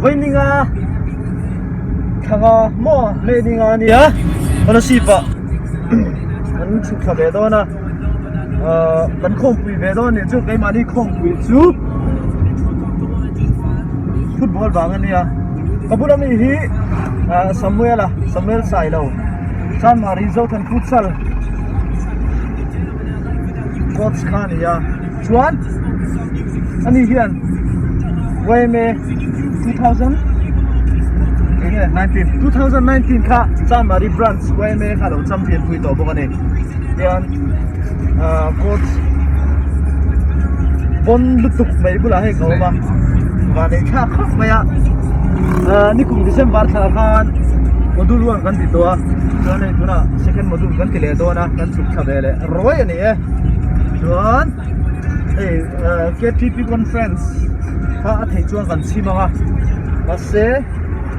Vawininga thlanga maw May ninga a nia Kolasib ah kan chhuk thla ve dawn a ahh kan khawmpui ve dawn a nih chu keimahni khawmpui chu football vang a nia ka bula mi hi ahh Samuel a Samuel Sailo Chanmari Zothan futsal coach kha a ni a chuan ani hian yma 2019 2019 kha Chanmari branch yma kha lo champion pui tawh bawk a ni tian ah coach pawn lutuk mai bulah hei ka awm a vanneih thlak khawp mai a ah nikum December thla khan module one kan ti tawh a chuan hei tunah second module kan ti leh dawn a kan chhuk thla ve leh ruai a ni e chuan hei ah K_T_P conference kha a theih chuan kan chhim ang a mahse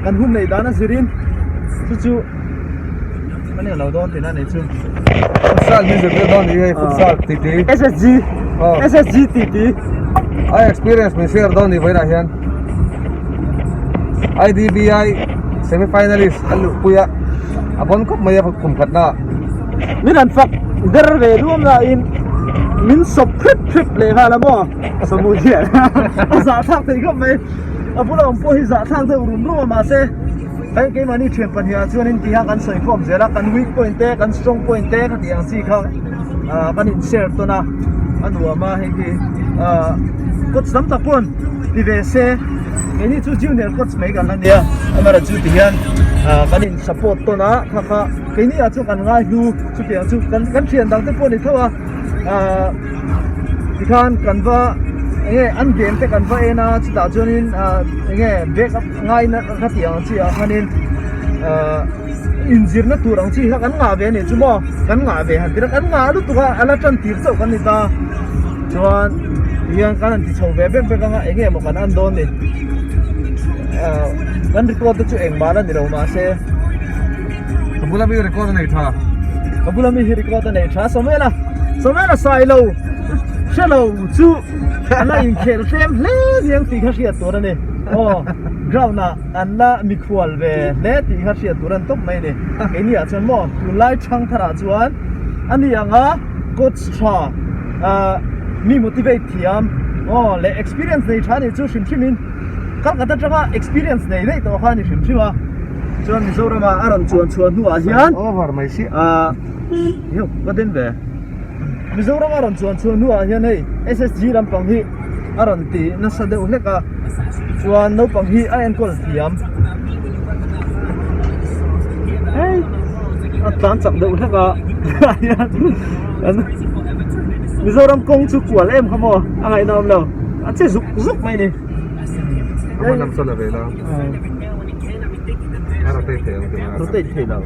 kan hun neih dan a zirin chu chu Ka ni lo dawn tihna ni chu. Futsal hi zir dawn ni hei futsal titi. SSG. SSG titi. A experience min share dawn ni vawiinah hian. IDBI semi finalist an luh pui a. A bon khawp mai a kum khat na. Min han fak der ve duam na in min sawp thrip thrip leh nghal a maw. Samu hian a zahthlak thei khawp mai. A bula awm pawh hi zahthlak deuh rum rum a mahse. Hei keimahni thian pahnih ah chuanin ti kha kan sawi khawm zel a, kan weak point te kan strong point te ka tih ang chi kha ah kan in share tawn a, a nuam a hei hi ah coach tam tak pawn ti ve se keini chu junior coach mai kan la nia amaherawhchu ti hian ah kan in support tawn a kha kha keini ah chuan kan ngai hlu chutiang chu kan kan thian dang te pawh a ni tho a ah tikhan kan va eng nge an game te kan va en a chutah chuanin ah eng nge back up. Ngaina ka tih ang chi ah khanin ahh inzirna tur ang chi kha kan ngah ve a nih chu maw kan ngah ve han tir a kan ngah lutuk a a la tan tir chauh kan ni ta chuan tihian kan han ti chho ve vek vek anga eng nge maw kan an dawn ni ahh kan record te chu engmah la ni lo mahse Ka bula mi record a nei tha. Ka bula mi hi record a nei tha Samuela Samuela Sailo hrelo chu a la inkhel tlem hle niang tih kha hriat tur a ni. Aw ground ah an la mikhual ve hle tih kha hriat tur an tawp mai a ni. Keini ah chuan maw tunlai thang thar ah chuan a ni ang a coach tha ah mi motivate thiam aw leh experience nei tha nih chu hrim hrim in Kolkata atanga experience nei daih tawh kha a ni hrim hrim a. Chuan Mizoram ah a rawn chuan chhuah hnuah hian over mai si ah hiu ka den ve Mizoram a rawn chuan chhuah hnuah hian hei SSG lampang hi a rawn ti nasa deuh hlek a chuan naupang hi a enkawl thiam hei a tlan chak deuh hlek a Mizoram kawng chu kual em kha maw a ngaihna awm lo a che zuk zuk mai ni. A hman lam sawn a ve la. A rotate thei ang tih a rotate thei lo.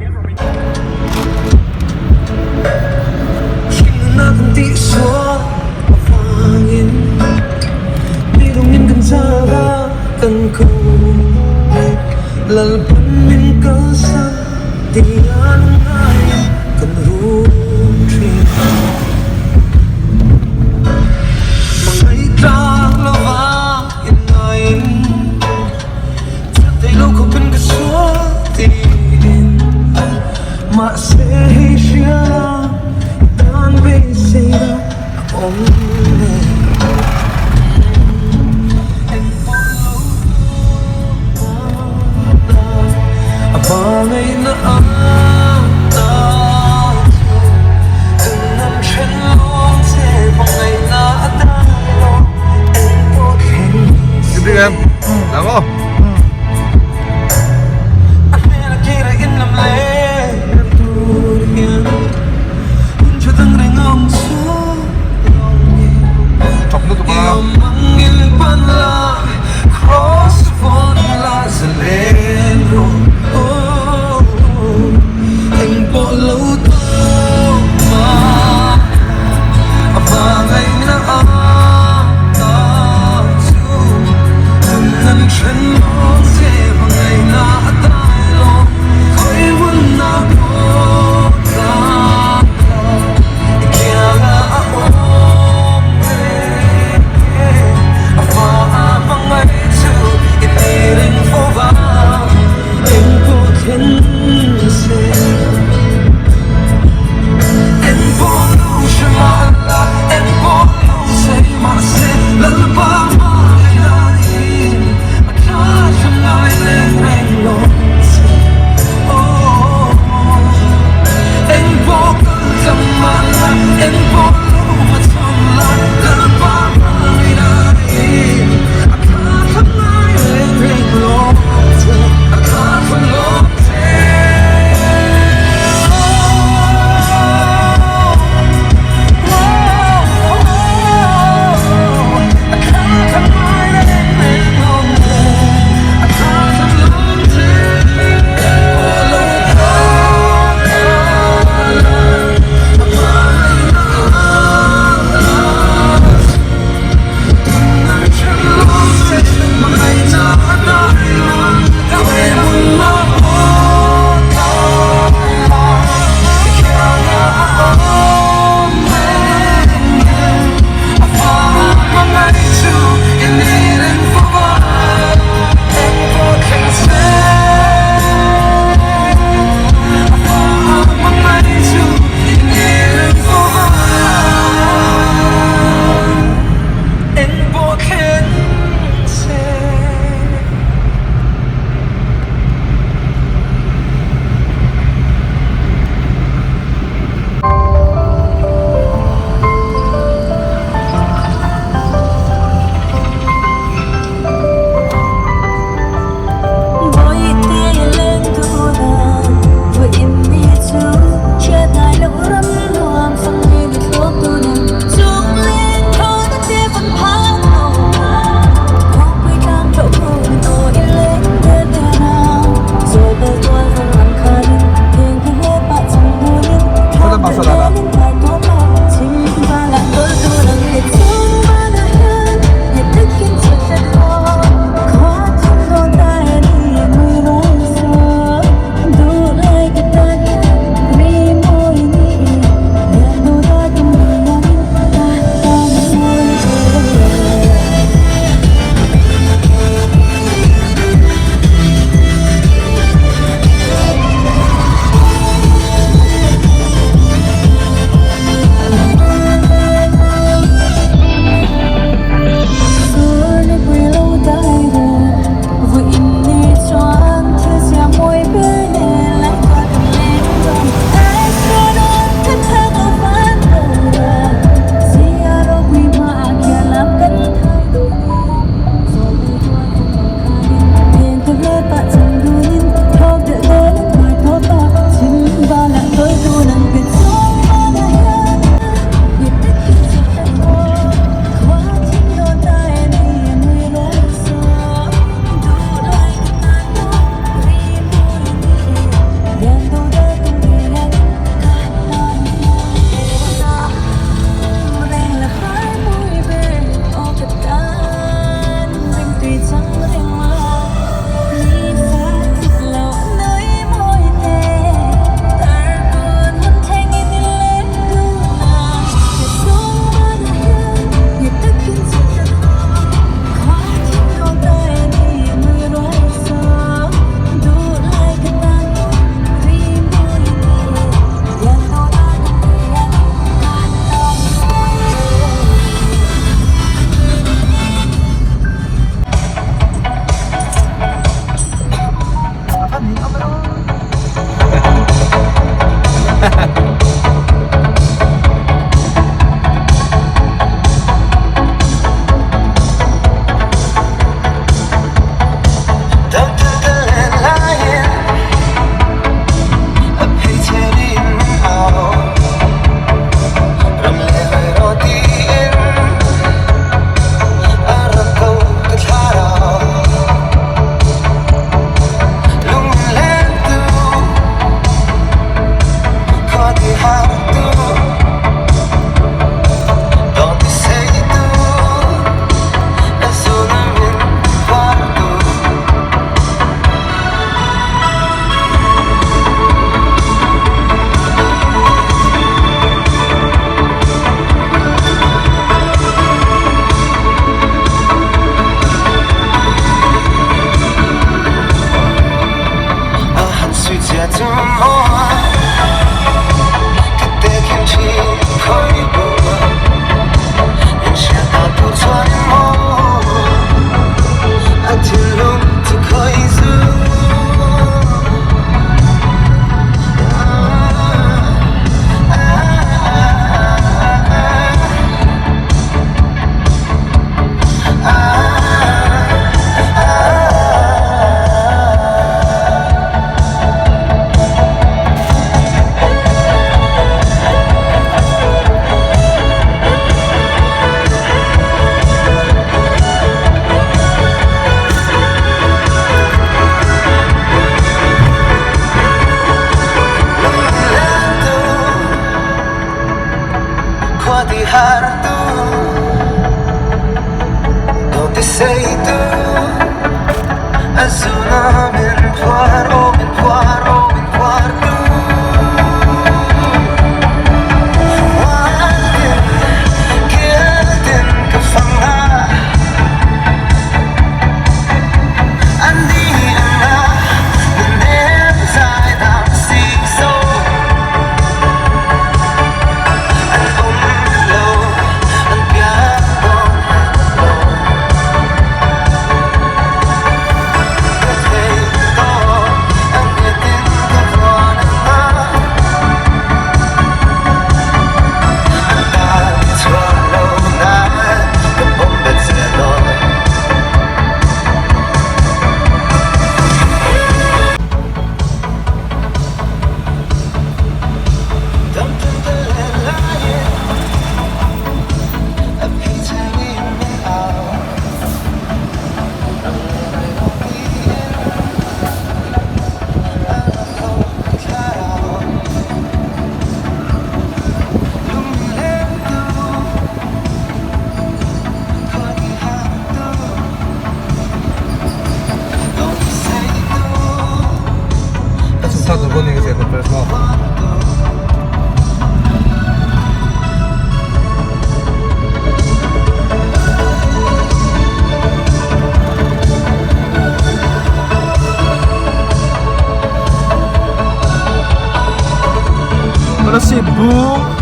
Kolasib bung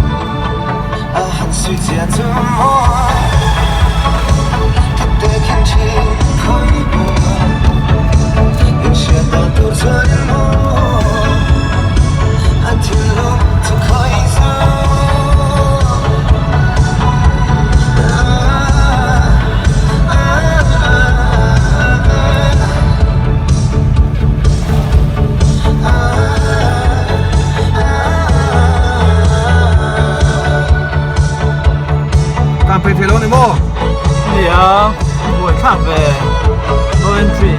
Kan phei thei lo ni maw? Nia, buai thlak ve. No entry.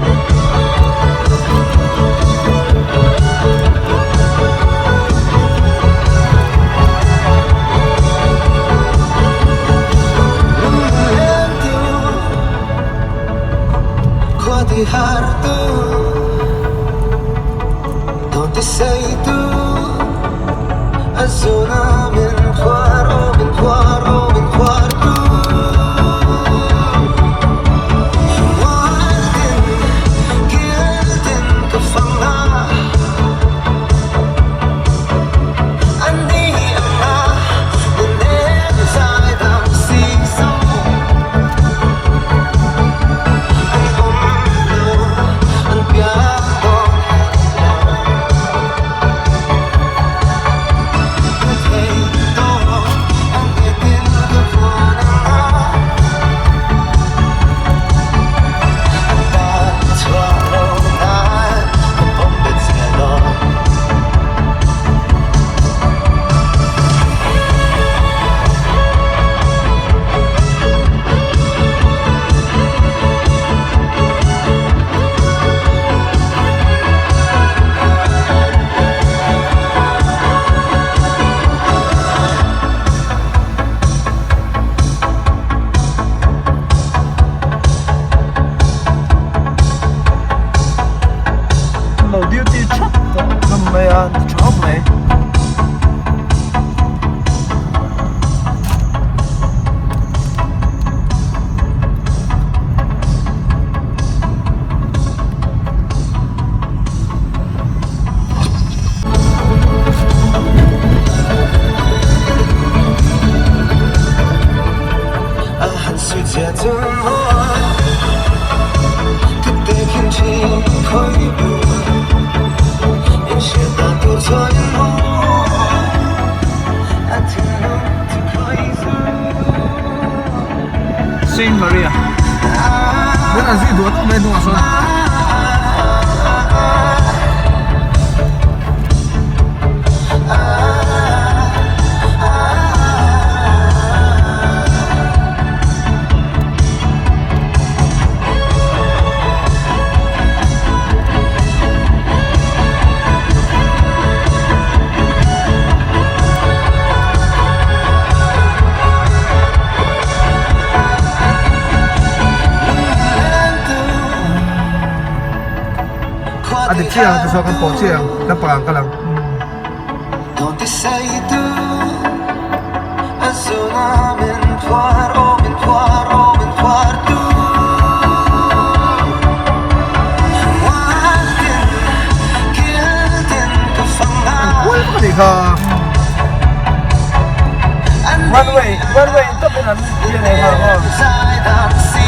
Lo duty thap tawh hlawm mai a ni tha khawp mai. Saint Maria. Nên là duy đuổi tao về đùa rồi. A dik chiah ang tichuan kan pawh chiah ang kan pang ang kal ang. An kual vak a nih kha. One way, one way tawp in an ui a nei nghal maw?